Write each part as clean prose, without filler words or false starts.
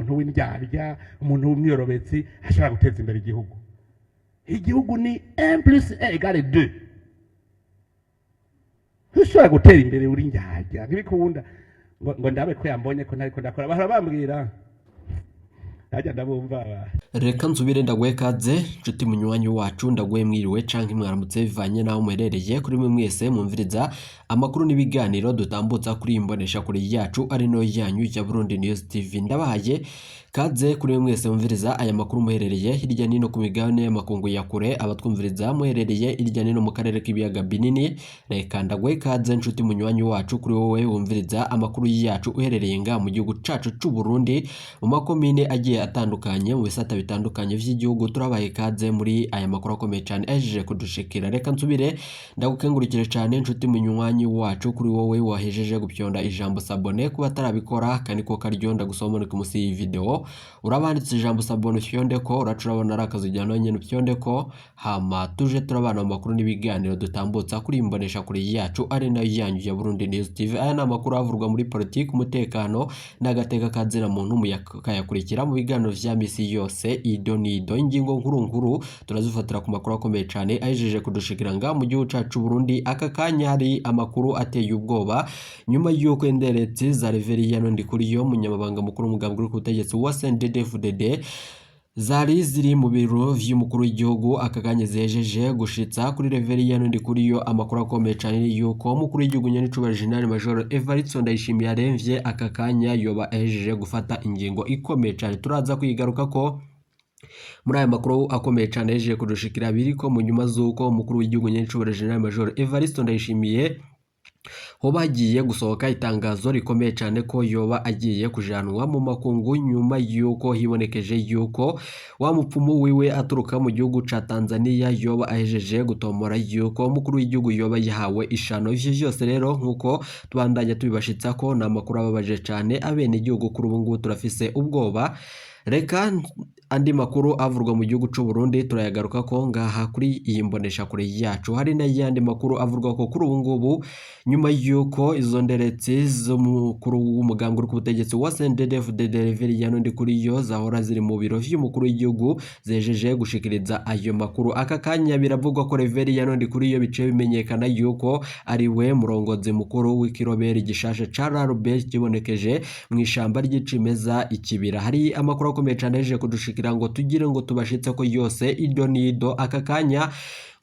Umuntu w'indyarya, umuntu w'umwiyorobetsi ashobora guteza imbere igihugu? Igihugu ni 1 plus 1 égale 2. Ntushobora gutera imbere uri ndyarya, ntibikunda. Ngo ndabe ko yambonye ko ntariko ndakora, bahora bambwira najya ndabumva. Reka nsubire ndaguhe kaze, nshuti munywanyi wacu. Ndaguhe mwiriwe canke mwaramutse, bivanye n'aho muherereye. Kuri mwe mwese mwumviriza amakuru n'ibiganiro dutambutsa kuri iyi mbonesha kure yacu, ari no yanyu ya Burundi News TV, ndabahaye kaze. Kuri mwe mwese mwumviriza aya makuru muherereye hirya nino ku migabane y'amakungu ya kure, abatwumviriza muherereye hirya nino mu karere k'ibiyaga binini, reka ndaguhe kaze, nshuti munywanyi wacu. Kuri wowe wumviriza amakuru yacu uherereye ngaha mu gihugu cacu c'u Burundi, mu makomine agiye atandukanye, mu bisata bitandukanye vy'igihugu, turabaye kaze muri aya makuru akomeye cane ahejeje kudushikira. Reka nsubire ndagukengurukire cane, nshuti munywanyi wacu. Kuri wowe wahejeje gupyonda ijambo s'abonner, kuba atarabikora kandi ko karyo, ndagusoma ku musi y'iyi video urabanditse ijambo s'abonner, ufyonde ko uraca urabona ari akazu ujyana nyene, ufyonde ko, hama tuje turabana mu makuru n'ibiganiro dutambutsa kuri iyi mbonesha kure yacu, ari nayo yanyu ya Burundi News TV. Aya ni amakuru avurwa muri politiki, umutekano n'agateka kazina muntu, mukayakurikira mu biganiro vya misi yose, ido nido. Ingingo nkuru nkuru turazifatira ku makuru akomeye cane ahejeje kudushikira ngaha mu gihugu cacu Burundi. Aka kanya hari amakuru ateye ubwoba, nyuma y'uko inderetsi za Reveriyano Ndikuriyo, umunyamabanga mukuru w'umugambi uri ku butegetsi wa CNDD-FDD, zari ziri mu biro vy'umukuru w'igihugu, aka kanya zihejeje gushitsa kuri Reveriyano Ndikuriyo amakuru akomeye cane yuko umukuru w'igihugu nyenicubahiro General Major Evariste Ndayishimiye aremvye. Aka kanya yoba ahejeje gufata ingingo ikomeye cane, turaza kuyigaruka ko muri aya makuru akomeye cane yahejeje kudushikira. Biriko mu nyuma z'uko umukuru w'igihugu nyenicubahiro General Major Evariste Ndayishimiye hoba hagiye gusohoka itangazo rikomeye cyane ko yoba agiye kujanwa mu makungu, nyuma y'uko hibonekeje yuko wa mupfumu wiwe aturuka mu gihugu ca Tanzania yoba ahejeje gutomora yuko umukuru w'igihugu yoba yahawe ishano. Ivyo vyose rero, nk'uko tubandanya tubibashitsa ko, ni amakuru ababaje cane abene igihugu. Kuri ubu ngubu turafise ubwoba. Reka andi makuru avurwa mu gihugu c'u Burundi turayagaruka ko ngaha kuri iyi mbonesha kure yacu. Hari n'ayandi makuru avurwa ko kuri ubu ngubu, nyuma y'uko izo nderetsi z'umukuru w'umugambi uri ku butegetsi wa CNDD-FDD Reveriyano Ndikuriyo zahora ziri mu biro vy'umukuru w'igihugu zejeje gushikiriza ayo makuru, aka kanya biravugwa ko Reveriyano Ndikuriyo biciye bimenyekana yuko ari we murongozi mukuru w'ikiroberi gishasha ca RARB kibonekeje mu ishamba ry'icimeza ikibira. Hari amakuru akomeye cane yahejeje kudushikira ngo tugire ngo tubashitse ko yose ido nido. Aka kanya,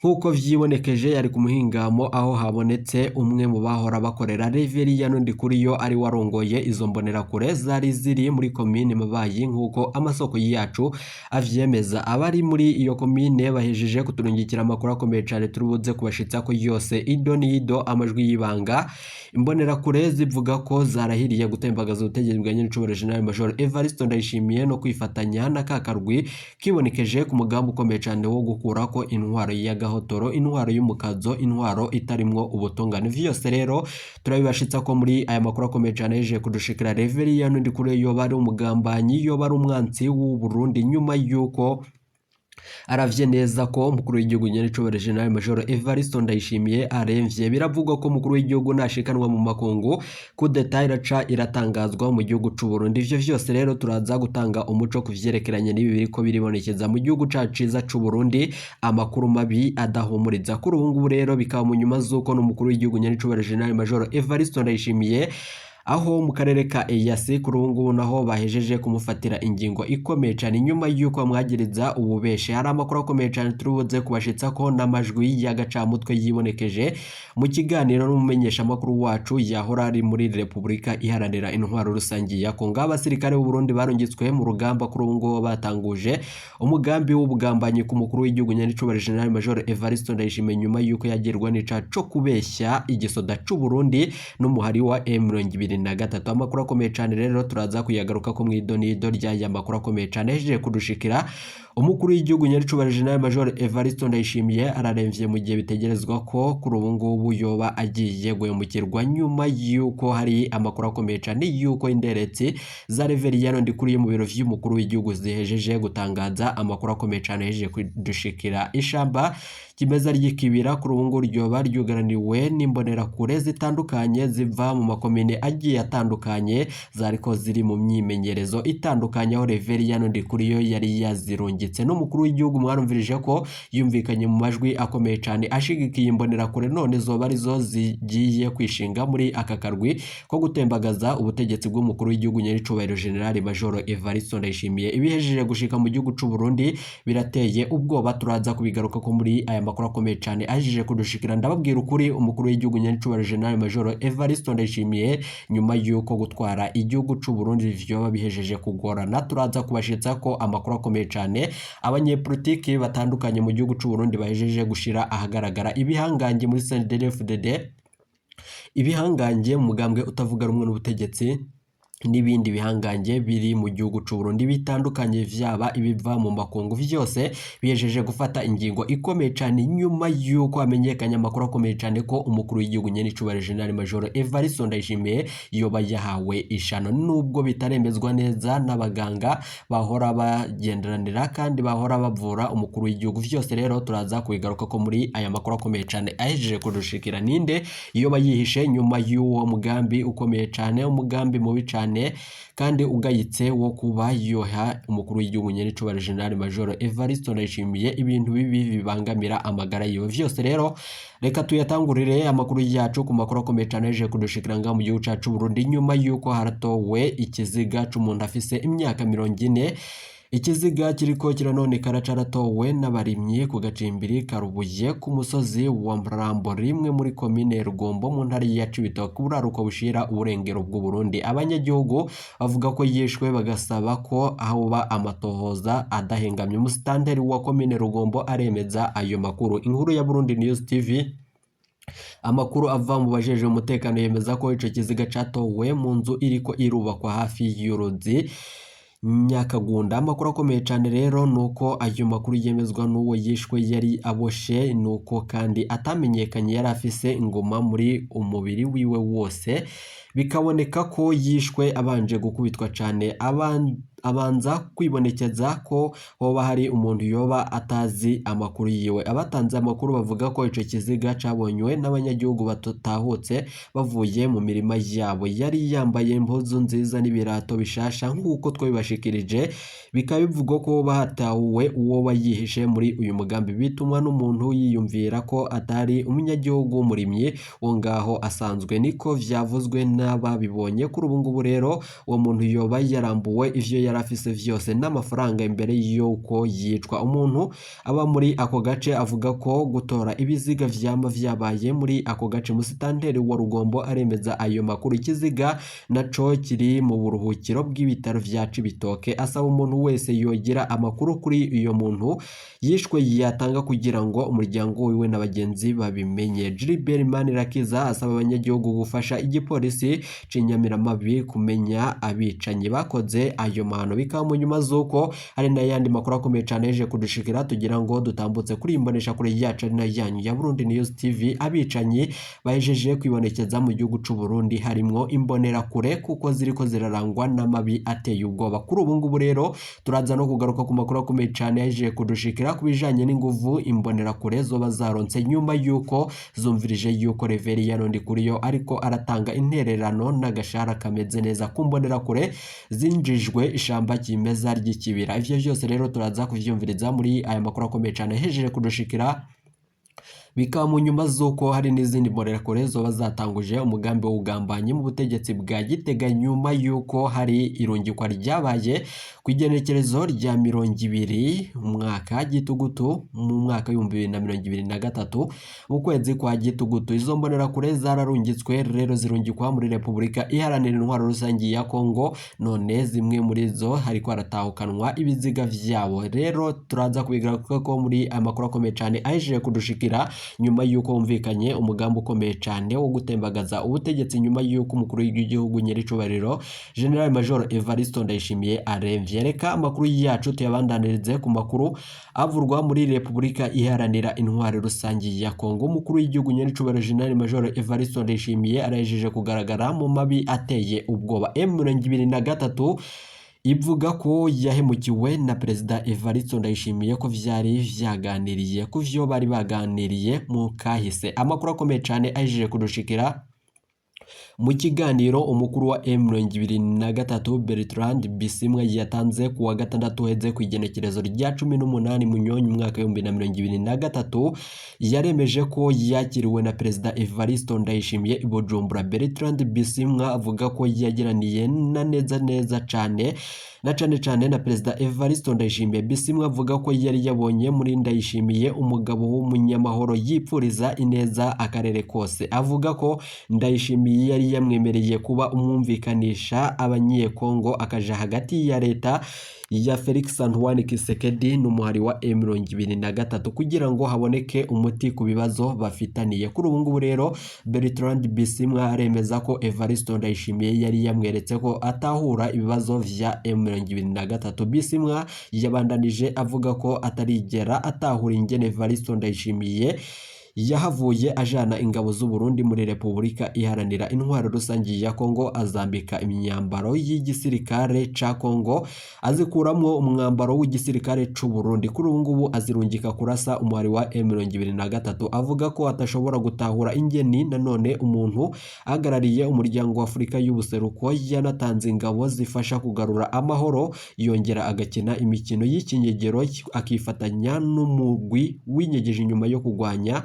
nk'uko vyibonekeje, yari ku muhingamo, aho habonetse umwe mu bahora bakorera Reveriyano Ndikuriyo, ari warongoye izo mbonerakure zari ziri muri komine Mabayi, nk'uko amasoko yacu avyemeza. Abari muri iyo komine bahejeje kuturungikira amakuru akomeye cane turibuze kubashitsa ko yose ido nido, amajwi y'ibanga. Imbonerakure zivuga ko zarahiriye gutembagaza ubutegetsi bwa nyenicubahiro General Major Evariste Ndayishimiye no kwifatanya na kakarwi kibonekeje ku mugambi ukomeye cane wo gukurako intwaro y'agahotoro, intwaro y'umukazo, intwaro itarimwo ubutungane. Vyose rero turabibashitsa ko muri aya makuru akomeye cane yaje kudushikira. Reveriyano Ndikuriyo yoba ari umugambanyi, yoba ari umwansi w'u Burundi, nyuma y'uko aravye neza ko umukuru w'igihugu nyenicubahiro General Major Evariste Ndayishimiye aremvye. Biravugwa ko umukuru w'igihugu nashikanwa mu makungu, kudeta iraca iratangazwa mu gihugu c'u Burundi. Ivyo vyose rero turaza gutanga umuco ku vyerekeranye n'ibi biriko biribonekeza mu gihugu cacu ciza c'u Burundi, amakuru mabi adahumuriza. Kuri ubu ngubu rero bikaba mu nyuma z'uko n'umukuru w'igihugu nyenicubahiro General Major Evariste Ndayishimiye, aho mu karere ka EAC, kuri ubu ngubu naho bahejeje kumufatira ingingo ikomeye cyane, nyuma y'uko bamwagiriza ububeshe. Hari amakuru akomeye cyane turi buze kubashitsa ko n'amajwi y'agacamutwe yibonekeje mu kiganiro n'umumenyeshamakuru wacu yahora ari muri Repubulika Iharanira Intwaro Rusange ya Kongo. Abasirikare b'u Burundi barungitswe mu rugamba kuri ubu ngubu batanguje umugambi w'ubugambanyi ku mukuru w'igihugu nyenicubahiro General Major Evariste Ndayishimiye, nyuma y'uko yagirwa n'icaha co kubeshya igisoda c'u Burundi n'umuhari wa M23. Amakuru akomeye cyane rero turaza kuyagaruka ko mw'idonido ry'aya makuru akomeye cyane yahejeje kudushikira. Umukuru w'igihugu nyaricubahiro General Major Evariste Ndayishimiye araremvye mu gihe bitegerezwa ko kuri ubu ngubu yoba agiye guhemukirwa, nyuma y'uko hari amakuru akomeye cane y'uko inderetsi za Reveriyano Ndikuriyo mu biro vy'umukuru w'igihugu zihejeje gutangaza amakuru akomeye cane ahejeje kudushikira. Ishamba kimeza ry'ikibira kuri ubu ngubu ryoba ryugaraniwe n'imbonerakure zitandukanye ziva mu makomine agiye atandukanye, zariko ziri mu myimenyerezo itandukanye, aho Reveriyano Ndikuriyo yari yazirungitse. N'umukuru w'igihugu mwarumvirije ko yumvikanye mu majwi akomeye cane ashigikiye imbonerakure, none zoba arizo zigiye kwishinga muri aka karwi ko gutembagaza ubutegetsi bw'umukuru w'igihugu nyaricubahiro General Major Evariste Ndayishimiye. Ibihejeje gushika mu gihugu c'u Burundi birateye ubwoba, turaza kubigaruka ko muri aya makuru akomeye cane ahejeje kudushikira. Ndababwira ukuri, umukuru w'igihugu nyaricubahiro General Major Evariste Ndayishimiye nyuma y'uko gutwara igihugu c'u Burundi vyoba bihejeje kugorana, turaza kubashitsa ko amakuru akomeye cane abanyepolitiki batandukanye mu gihugu c'u Burundi bahejeje gushira ahagaragara. Ibihangange muri CNDD-FDD, ibihangange mu mugambwe utavuga rumwe n'ubutegetsi n'ibindi bihangange biri mu gihugu c'u Burundi bitandukanye, vyaba ibiva mu makungu, vyose bihejeje gufata ingingo ikomeye cane nyuma y'uko hamenyekanye amakuru akomeye cane ko umukuru w'igihugu nyenicubahiro General Major Evariste Ndayishimiye yoba yahawe ishano, nubwo bitaremezwa neza n'abaganga bahora bagenderanira kandi bahora bavura umukuru w'igihugu. Vyose rero turaza kubigaruka ko muri aya makuru akomeye cane ahejeje kudushikira. Ninde yoba yihishe nyuma y'uwo mugambi ukomeye cane, umugambi mubi cane kandi ugayitse wo kuba yoha umukuru w'igihugu nyenicubahiro General Major Evariste Ndayishimiye ibintu bibi bibangamira amagara yiwe? Vyose rero reka tuyatangurire amakuru yacu ku makuru akomeye cane ahejeje kudushikira ngaha mu gihugu cacu Burundi, nyuma y'uko haratowe ikiziga c'umuntu afise imyaka 40. Ikiziga kiriko kiranonekara caratowe n'abarimyi ku gacimbiri Karubuye ku musozi wa Mrambo rimwe muri komine Rugombo mu ntara ya Cibitoke, uburaruko bushira uburengero bw'u Burundi. Abanyagihugu bavuga ko yishwe, bagasaba ko hoba amatohoza adahengamye. Umusitanteri wa komine Rugombo aremeza ayo makuru. Inkuru ya Burundi News TV. Amakuru ava mu bajeje umutekano yemeza ko ico kiziga catowe mu nzu iriko irubakwa hafi y'uruzi Nyakagunda. Amakuru akomeye cane rero nuko ayo makuru yemezwa n'uwo yishwe yari aboshe, nuko kandi atamenyekanye yari afise ingoma muri umubiri wiwe wose, bikaboneka ko yishwe abanje gukubitwa cane, abanza kwibonekeza ko hoba hari umuntu yoba atazi amakuru yiwe. Abatanze amakuru bavuga ko ico kiziga cabonywe n'abanyagihugu batahutse bavuye mu mirima yabo. Yari yambaye impuzu nziza n'ibirato bishasha nk'uko twabibashikirije, bikaba bivugwa ko bahatahuwe uwo yihishe muri uyu mugambi, bituma n'umuntu yiyumvira ko atari umunyagihugu w'umurimyi wo ngaho asanzwe, niko vyavuzwe n'ababibonye. Kuri ubu ngubu rero uwo muntu yoba yarambuwe ivyo yari afise vyose n'amafaranga imbere y'uko yicwa. Umuntu aba muri ako gace avuga ko gutora ibiziga vyama vyabaye muri ako gace. Musitanteri wa Rugombo aremeza ayo makuru. Ikiziga naco kiri mu buruhukiro bw'ibitaro vya Cibitoke. Asaba umuntu wese yogira amakuru kuri iyo muntu yishwe yatanga kugira ngo umuryango wiwe na bagenzi babimenye. Gilbert Manirakiza asaba abanyagihugu gufasha igipolisi c'inyamiramabi kumenya abicanyi bakoze ayo mahano. Bikaba mu nyuma z'uko hari n'ayandi makuru akomeye cane yaje kudushikira tugira ngo dutambutse kuri imbonesha kure yacu ari nayo yanyu ya Burundi News TV. Abicanyi bahejeje kwibonekeza mu gihugu c'u Burundi harimwo imbonerakure, kuko ziriko zirarangwa n'amabi ateye ubwoba. Kuri ubu ngubu rero turaza no kugaruka ku makuru akomeye cane yaje kudushikira ku bijanye n'inguvu imbonerakure zoba zaronse nyuma y'uko zumvirije y'uko Reveriyano Ndikuriyo ariko aratanga intererano n'agashahara kameze neza ku mbonerakure zinjijwe ishamba kimeza ry'ikibira. Ivyo vyose rero turaza kuvyumviriza muri aya makuru akomeye cane yahejeje kudushikira. Bikaba mu nyuma z'uko hari n'izindi mbonerakure zoba zatanguje umugambi w'ubugambanyi mu butegetsi bwa Gitega, nyuma y'uko hari irungikwa ryabaye ku igenekerezo rya 20 umwaka Gitugutu mu mwaka 2023 mu kwezi kwa Gitugutu. Izo mbonerakure zararungitswe rero zirungikwa muri Repubulika Iharanira Intwaro Rusangi ya Kongo, none zimwe muri zo hariko haratahukanwa ibiziga vyabo. Rero turaza kubigaruka ko muri aya makuru akomeye cane ahejeje kudushikira. Nyuma y'uko humvikanye umugambi ukomeye cane wo gutembagaza ubutegetsi, nyuma y'uko umukuru w'igihugu nyiricubahiro General Major Evaristo Ndayishimiye aremvye. Reka amakuru yacu tuyabandanirize ku makuru avurwa muri Repubulika Iharanira Intwaro Rusangi ya Kongo. Umukuru w'igihugu nyiricubahiro General Major Evaristo Ndayishimiye arahejeje kugaragara mu mabi ateye ubwoba. M23 ivuga ko yahemukiwe na Perezida Evaristo Ndayishimiye, ko vyari vyaganiriye ku vyo bari baganiriye mu kahise. Amakuru akomeye cane ahejeje kudushikira mu kiganiro umukuru wa M23 Bertrand Bisimwa yatanze ku wa gatandatu uheze, ku igenekerezo rya 18 Munyonyi umwaka 2023, yaremeje ko yakiriwe na Perezida Evaristo Ndayishimiye i Bujumbura. Bertrand Bisimwa avuga ko yagiraniye na neza neza cane na cane cane na Perezida Evaristo Ndayishimiye. Bisimwa avuga ko yari yabonye muri Ndayishimiye umugabo w'umunyamahoro yipfuriza ineza akarere kose. Avuga ko Ndayishimiye yari yamwemereye kuba umwumvikanisha abanyekongo, akaja hagati ya leta ya Felix Antoine Tshisekedi n'umuhari wa M23 kugira ngo haboneke umuti ku bibazo bafitaniye. Kuri ubu ngubu rero, Bertrand Bisimwa aremeza ko Evaristo Ndayishimiye yari yamweretse ko atahura ibibazo vya M23. Bisimwa yabandanije avuga ko atarigera atahura ingene Evaristo Ndayishimiye yahavuye ajana ingabo z'u Burundi muri Repubulika Iharanira Intwaro Rusangi ya Kongo, azambika imyambaro y'igisirikare ca Kongo, azikuramwo umwambaro w'igisirikare c'u Burundi. Kuri ubu ngubu azirungika kurasa umuhari wa M23. Avuga ko atashobora gutahura ingeni nanone umuntu ahagarariye umuryango wa Afurika y'Ubuseruko yanatanze ingabo zifasha kugarura amahoro, yongera agakina imikino y'ikinyegero, akifatanya n'umugwi winyegeje inyuma yo kugwanya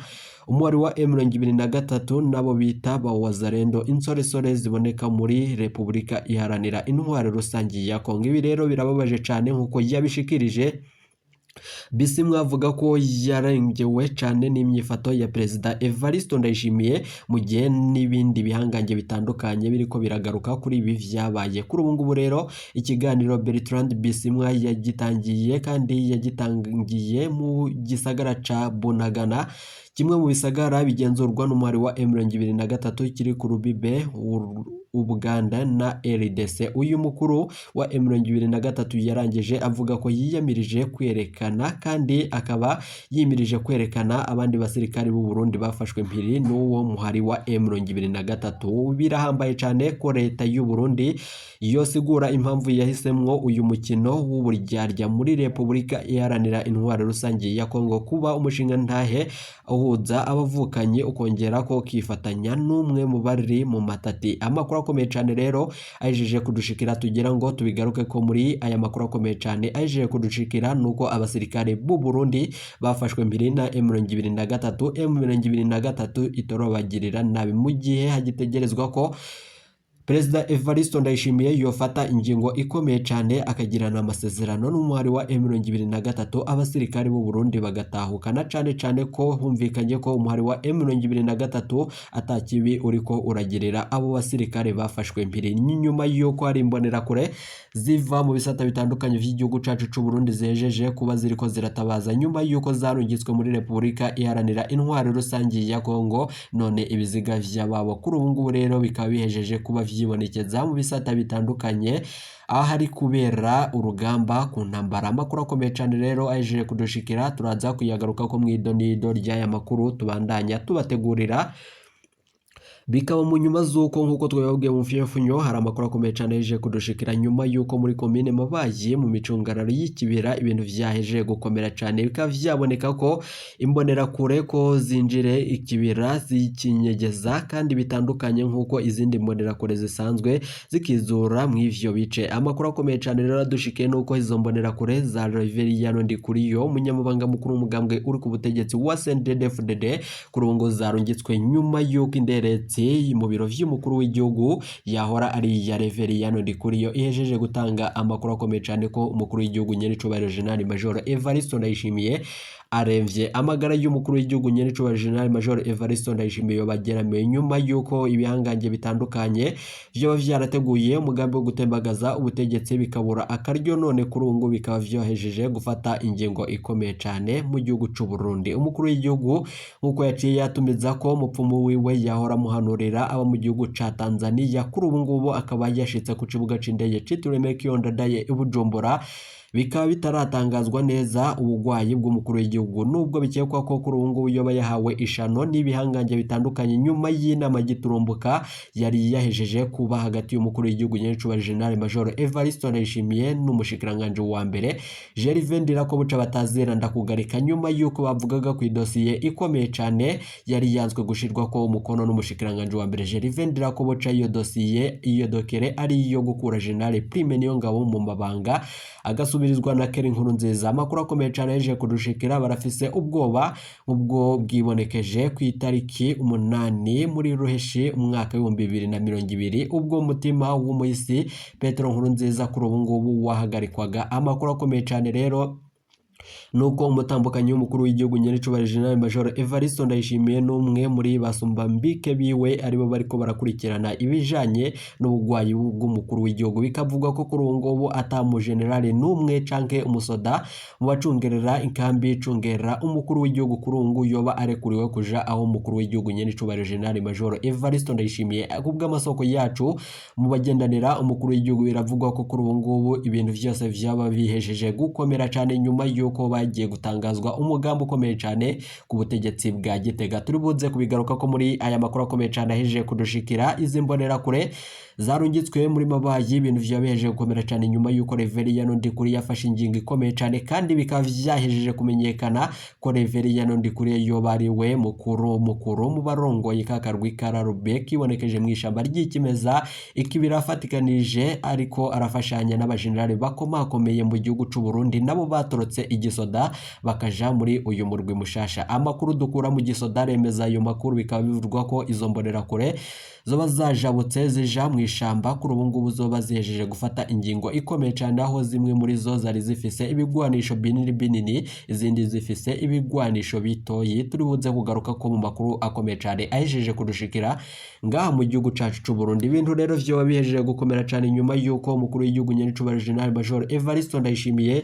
umuhari wa M23 nabo bita ba Wazalendo, insoresore ziboneka muri Repubulika Iharanira Intwaro Rusangi ya Kongo. Ibi rero birababaje cane nkuko yabishikirije. Bisimwa avuga ko yarengewe cane n'imyifato ya Perezida Evaristo Ndayishimiye, mu gihe n'ibindi bihangange bitandukanye biriko biragaruka kuri ibi vyabaye. Kuri ubu ngubu rero, ikiganiro Bertrand Bisimwa yagitangiye kandi yagitangiye mu gisagara ca Bunagana, kimwe mu bisagara bigenzurwa n'umuhari wa M23 kiri ku rubibe Uganda na RDC. Uyu mukuru wa M23 yarangije avuga ko yiyamirije kwerekana kandi akaba yimirije kwerekana abandi basirikari b'u Burundi bafashwe mpiri n'uwo muhari wa M23. Birahambaye cyane ko leta y'u Burundi yosigura impamvu yahisemwo uyu mukino w'uburyarya muri Repubulika Iharanira Intwaro Rusange ya Kongo, kuba umushinga ntahe uhuza abavukanye, ukongera ko kifatanya n'umwe mu bari mu matati. Amakuru akomeye cyane rero ahejeje kudushikira, tugira ngo tubigaruke ko muri aya makuru akomeye cyane ahejeje kudushikira, nuko abasirikare b'u Burundi bafashwe mpiri na M23. M23 itorobagirira nabi mu gihe hagitegerezwa ko Perezida Evaristo Ndayishimiye yofata ingingo ikomeye cyane, akagirana amasezerano n'umuhari wa M23, abasirikari b'u Burundi bagatahukana, cane cane ko humvikanye ko umuhari wa M23 atakibi uriko uragirira abo basirikare bafashwe mpiri. Nyuma y'uko hari imbonerakure ziva mu bisata bitandukanye vy'igihugu cacu c'u Burundi zejeje kuba ziriko ziratabaza nyuma y'uko zarungitswe muri Repubulika Iharanira Intwaro Rusangi ya Kongo, none ibiziga vy'ababo kuri ubu ngubu rero bikaba bihejeje kuba vyibonekeza mu bisata bitandukanye aho ari kubera urugamba ku ntambara. Amakuru akomeye cyane rero ahejeje kudushikira, turaza kuyagaruka ko mw'idonido ry'aya makuru tubandanya tubategurira. Bikaba mu nyuma z'uko, nk'uko twabibabwiye mu mfunyofunyo, hari amakuru akomeye cyane yaje kudushikira nyuma y'uko muri komine Mabayi mu micungararo y'ikibira ibintu vyaheje gukomera cyane, bikaba vyaboneka ko imbonerakure ko zinjire ikibira zikinyegeza kandi bitandukanye nk'uko izindi mbonerakure zisanzwe zikizura mw'ivyo bice. Amakuru akomeye cyane rero adushikiye nuko izo mbonerakure za Reveriyano Ndikuriyo, umunyamabanga mukuru w'umugambwe uri ku butegetsi wa CNDD-FDD, kuri ubu ngo zarungitswe nyuma y'uko inderetsi mu biro vy'umukuru w'igihugu yahora ari iya Reveriyano Ndikuriyo ihejeje gutanga amakuru akomeye cyane ko umukuru w'igihugu nyenicubahiro General Major Evaristo Ndayishimiye Aremvye. Amagara y'umukuru w'igihugu nyenicubahiro General Major Evariste Ndayishimiye yobageramiwe nyuma y'uko ibihangange bitandukanye vyoba vyarateguye umugambi wo gutembagaza ubutegetsi bikabura akaryo, none kuri ubu ngubu bikaba vyohejeje gufata ingingo ikomeye cane mu gihugu c'u Burundi. Umukuru w'igihugu nk'uko yaciye yatumiza ko umupfumu wiwe yahora amuhanurira aba mu gihugu ca Tanzania, kuri ubu ngubu akaba yashitse ku kibuga c'indege citiriwe Melchior Ndadaye i Bujumbura. Bikaba bitaratangazwa neza ubugwayi bw'umukuru w'igihugu, nubwo bikekwa ko kuri ubu ngubu yoba yahawe ishano n'ibihangange bitandukanye nyuma y'inama giturumbuka yari yahejeje kuba hagati y'umukuru w'igihugu nyenicubahiro General Major Evariste Ndayishimiye n'umushikiranganji wa mbere Gervais Ndirakobuca batazera ndakugarika, nyuma y'uko bavugaga ku idosiye ikomeye cane yari yanzwe gushirwako umukono n'umushikiranganji wa mbere Gervais Ndirakobuca. Iyo dosiye, iyo dokere ari iyo gukura General Prime Niyongabo mu mabanga agasubirizwa na Keri Nkurunziza. Amakuru akomeye cane yaje kudushikira, barafise ubwoba ubwo bwibonekeje ku itariki 8 muri Ruheshi umwaka w'2020, ubwo umutima w'umuhisi Petero Nkurunziza kuri ubu ngubu wahagarikwaga. Amakuru akomeye cane rero nuko umutambukanyi w'umukuru w'igihugu nyenicubahiro General Major Evariste Ndayishimiye n'umwe muri basumbambike biwe aribo bariko barakurikirana ibijanye n'ubugwayi bw'umukuru w'igihugu. Bikavugwa ko kuri ubu ngubu ata mu general n'umwe canke umusoda mu bacungerera inkambi icungerera umukuru w'igihugu kuri ubu ngubu yoba arekuriwe kuja aho umukuru w'igihugu nyenicubahiro General Major Evariste Ndayishimiye. Kubw'amasoko yacu mu bagendanira umukuru w'igihugu, biravugwa ko kuri ubu ngubu ibintu vyose vyaba bihejeje gukomera cane nyuma y'uko bagiye gutangazwa umugambi ukomeye cane ku butegetsi bwa Gitega. Turi buze kubigaruka ko muri aya makuru akomeye cane ahejeje kudushikira. Izi mbonerakure zarungitswe muri Mabayi, ibintu vyaba bihejeje gukomera cane nyuma y'uko Reverien Ndikuri yafashe ingingo ikomeye cane, kandi bikaba vyahejeje kumenyekana ko Reverien Ndikuri yoba ari we mukuru mu barongoye ka karwi kararube kibonekeje mu ishamba ry'ikimeza ikibira, afatikanije ariko arafashanya n'abajenerali bakomakomeye mu gihugu c'u Burundi, nabo batorotse igisoda bakaja muri uyu murwi mushasha. Amakuru dukura mu gisoda remeza ayo makuru, bikaba bivugwa ko izo mbonerakure zoba zajabutse zija mu ishamba, kuri ubu ngubu zoba zihejeje gufata ingingo ikomeye cane, aho zimwe muri zo zari zifise ibigwanisho binini binini, izindi zifise ibigwanisho bitoyi. Turi buze kugaruka ko mu makuru akomeye cane ahejeje kudushikira ngaha mu gihugu cacu c'u Burundi. Ibintu rero vyoba bihejeje gukomera cane nyuma y'uko umukuru w'igihugu nyenicubahiro General Major Evariste Ndayishimiye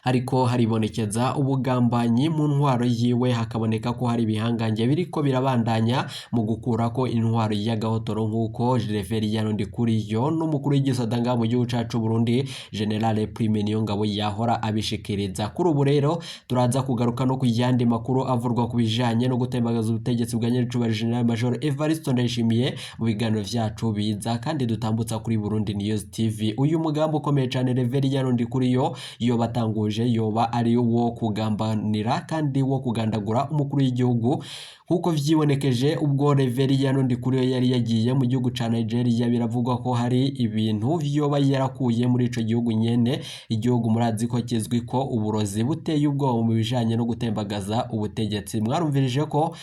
ariko haribonekeza ubugambanyi mu ntwaro yiwe, hakaboneka ko hari ibihangange biriko birabandanya mu gukurako intwaro y'agahotoro, nk'uko Reverien Ndikuriyo n'umukuru w'igisoda ngaha mu gihugu cacu Burundi General Prime Niyongabo yahora abishikiriza. Kuri ubu rero turaza kugaruka no ku yandi makuru avurwa ku bijanye no gutembagaza ubutegetsi bwa nyenicubahiro General Major Evariste Ndayishimiye mu biganiro vyacu biza kandi dutambutsa kuri Burundi News TV. Uyu mugambi ukomeye cane Reverien Ndikuriyo yobatanguje yoba ari wo kugambanira kandi wo kugandagura umukuru w'igihugu, nk'uko vyibonekeje ubwo Reverien Ndikuriyo yari yagiye mu gihugu ca Nigeria. Biravugwa ko hari ibintu vyoba yarakuye muri ico gihugu nyene, igihugu murazi ko kizwi ko uburozi buteye ubwoba mu bijanye no gutembagaza ubutegetsi. Mwarumvirije ko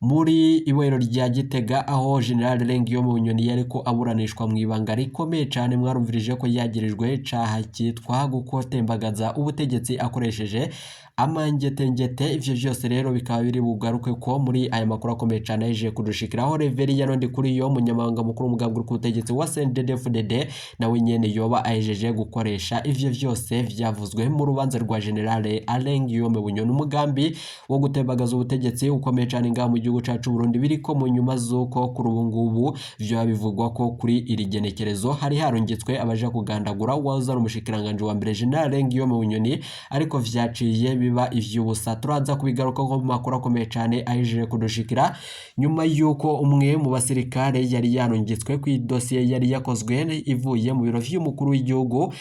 muri ibohero rya Gitega aho General Rengiyo Bunyoni yariko aburanishwa mu ibanga rikomeye cane, mwarumvirije ko yagirijwe icaha cyitwa gutembagaza ubutegetsi akoresheje amangetengete. Ivyo vyose rero bikaba biri bugaruke ko muri aya makuru akomeye cane ahejeje kudushikiraho. Reverien Ndikuriyo, umunyamabanga mukuru w'umugambi uri ku butegetsi wa CNDD-FDD, nawe nyene yoba ahejeje gukoresha ivyo vyose vyavuzwe mu rubanza rwa General Alain Guillaume Bunyoni. Umugambi wo gutembagaza ubutegetsi ukomeye cane ngaha mu gihugu cacu Burundi biriko mu nyuma z'uko kuri ubu ngubu vyoba bivugwa ko kuri iri genekerezo hari harungitswe abaja kugandagura uwahoze ari umushikiranganji wa mbere General Alain Guillaume Bunyoni, ariko vyaciye biba ivy'ubusa. Turaza kubigaruka ko mu makuru akomeye cane ahejeje kudushikira nyuma y'uko umwe mu basirikare yari yarungitswe ku idosiye yari yakozwe ivuye mu biro vy'umukuru w'igihugu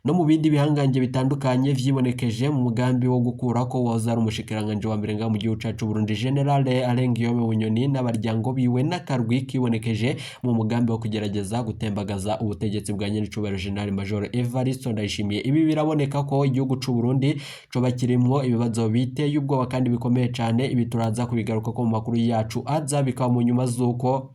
no mu bindi bihangange bitandukanye vyibonekeje mu mugambi wo gukura ko wahoze ari umushikiranganji wa mbere ngaha mu gihugu cacu Burundi General Alain Guillaume Bunyoni n'abaryango biwe n'akarwi kibonekeje mu mugambi wo kugerageza gutembagaza ubutegetsi bwa nyenicubahiro General Major Evariste Ndayishimiye. Ibi biraboneka ko igihugu c'u Burundi coba kirimwo ibibazo biteye ubwoba kandi bikomeye cane. Ibi turaza kubigaruka ko mu makuru yacu aza, bikaba mu nyuma z'uko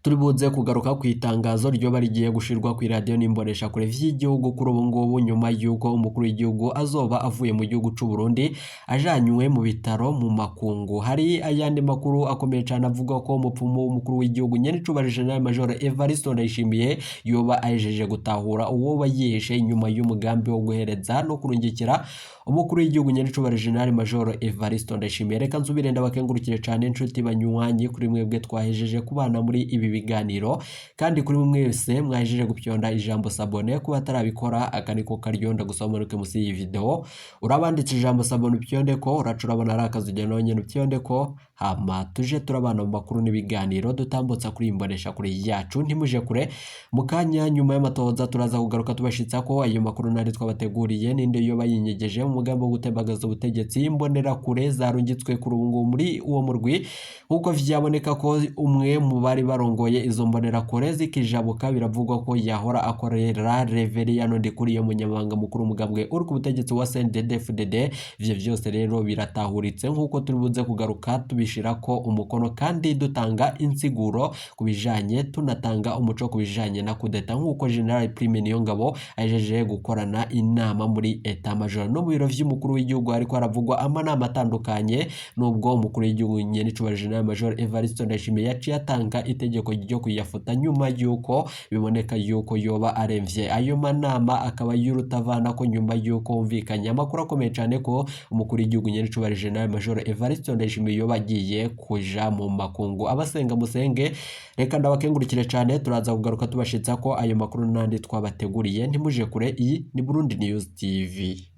Turi buze kugaruka ku itangazo ryoba rigiye gushirwa ku iradiyo n'imboneshakure vy'igihugu kuri ubu ngubu, nyuma y'uko umukuru w'igihugu azoba avuye mu gihugu c'u Burundi ajanywe mu bitaro mu makungu. Hari ayandi makuru akomeye cane avuga ko umupfumu w'umukuru w'igihugu nyenicubahiro General Major Evariste Ndayishimiye yoba ahejeje gutahura uwoba yihishe inyuma y'umugambi wo guhereza no kurungikira umukuru w'igihugu nyenicubahiro General Major Evariste Ndayishimiye. Reka nsubire ndabakengurukire cane inshuti banywanyi, kuri mwebwe twahejeje kubana muri ibi biganiro, kandi kuri mwe mwese mwahejeje gupyonda ijambo s'abonner. Kuba atarabikora, aka niko karyo ndagusaba manuke musi y'iyi video, urabanditse ijambo s'abonner, upyonde ko uraca urabona ari akazu ugenda nyene upyonde ko, hama tuje turabana mu makuru n'ibiganiro dutambutsa kuri iyi mboneshakure yacu. Ntimuje kure, mu kanya nyuma y'amatohoza turaza kugaruka tubashitsa ko ayo makuru nari twabateguriye. Ninde yoba yinyegeje mu mugambi wo gutembagaza ubutegetsi? Imbonerakure zarungitswe kuri ubu ngubu muri uwo murwi, nk'uko vyaboneka ko umwe mu bari barongoye izo mbonerakure zikijabuka, biravugwa ko yahora akorera Reveriyano Ndikuriyo, munyamabanga mukuru umugambwe uri ku butegetsi wa CNDD-FDD. Ivyo vyose rero biratahuritse, nk'uko turi buze kugaruka tubishirako umukono kandi dutanga insiguro ku bijanye, tunatanga umuco ku bijanye na kudeta, nk'uko General Prime Niyongabo ahejeje gukorana inama muri état major no mu biro vy'umukuru w'igihugu. Hariko haravugwa amanama atandukanye, nubwo umukuru w'igihugu nyenicubahiro General Major Evariste Ndayishimiye yaciye atanga itegeko ryo kuyafuta nyuma y'uko biboneka yuko yoba aremvye. Ayo manama akaba y'urutavana ko nyuma y'uko humvikanye amakuru akomeye cane ko umukuru w'igihugu nyenicubahiro General Major Evariste Ndayishimiye yoba agiye kuja mu makungu. Abasenga musenge. Reka ndabakengurukire cane, turaza kugaruka tubashitsa ko ayo makuru n'andi twabateguriye. Ntimuje kure, iyi ni Burundi News TV.